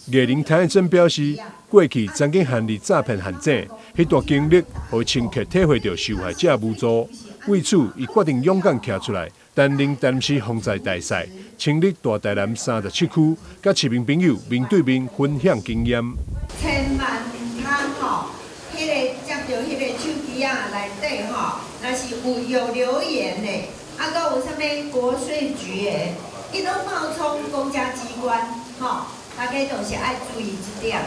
藝人譚愛珍表示，過去曾經陷入詐騙陷阱，彼段經歷予伊深刻體會著受害者無助。為此，伊決定勇敢徛出來，擔任台南市防災大使，親歷大台南37區，佮市民朋友面對面分享經驗。千萬毋通吼，彼個接著彼個手機仔內底吼，若是有留言的，啊，閣有啥物國稅局的，伊攏冒充公家機關，吼，大家都是愛注意這點。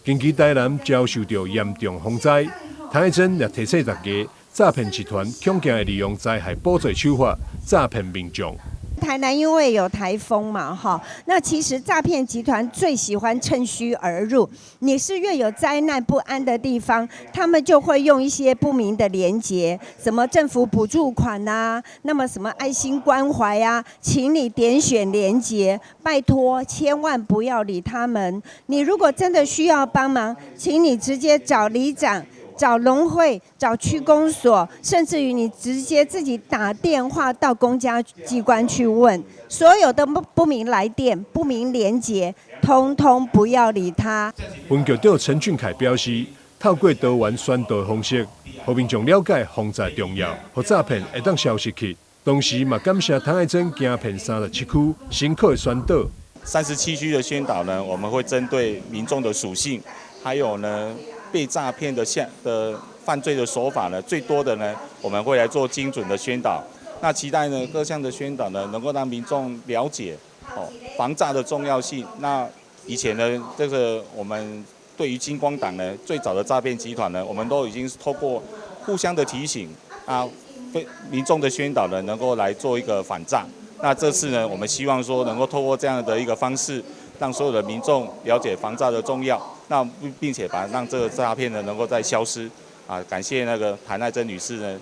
近期台南遭受著嚴重風災，譚愛珍也提醒大家，詐騙集團恐驚會利用災害補助手法詐騙民眾。台南因為有颱風嘛，哈，那其實詐騙集團最喜歡趁虛而入。你是越有災難不安的地方，他們就會用一些不明的連結，什麼政府補助款啊，那麼什麼愛心關懷啊，請你點選連結，拜託千萬不要理他們。你如果真的需要幫忙，請你直接找里長、找農會、找區公所，甚至於你直接自己打電話到公家機關去問，所有的不明來電、不明連結，通通不要理他。分局長陳俊凱表示，透過多元宣導方式，予民眾了解防詐重要，予詐騙會當消失去。同時嘛，感謝譚愛珍行遍37區，辛苦的宣導。 37區的宣導呢，我們會針對民眾的屬性，還有呢，被詐騙的現的犯罪的手法呢，最多的呢，我們會來做精準的宣導。那期待呢，各項的宣導呢，能夠讓民眾了解哦防詐的重要性。那以前呢，這個我們對於金光黨呢，最早的詐騙集團呢，我們都已經透過互相的提醒啊，對民眾的宣導呢，能夠來做一個反詐。那這次呢，我們希望說能夠透過這樣的一個方式，讓所有的民眾了解防詐的重要，那並且把讓這個詐騙呢能夠再消失。啊，感謝那個譚愛珍女士呢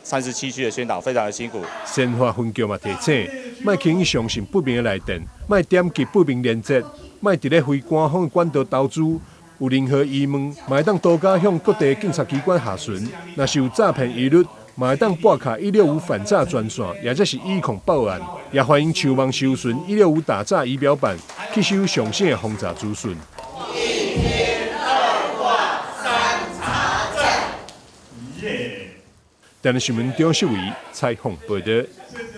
，37區的宣導非常的辛苦。善化分局嘛提醒，莫輕易相信不明的來電，莫點擊不明連結，莫佇咧非官方管道投資。有任何疑問，嘛會當獨家向各地警察機關查詢。若是有詐騙疑慮，嘛會當撥卡165反詐專線，抑者是110報案。也歡迎上網搜尋165打詐儀表板，吸收上新的防詐資訊。一天二掛三查證。電視新聞張秀偉採訪報導。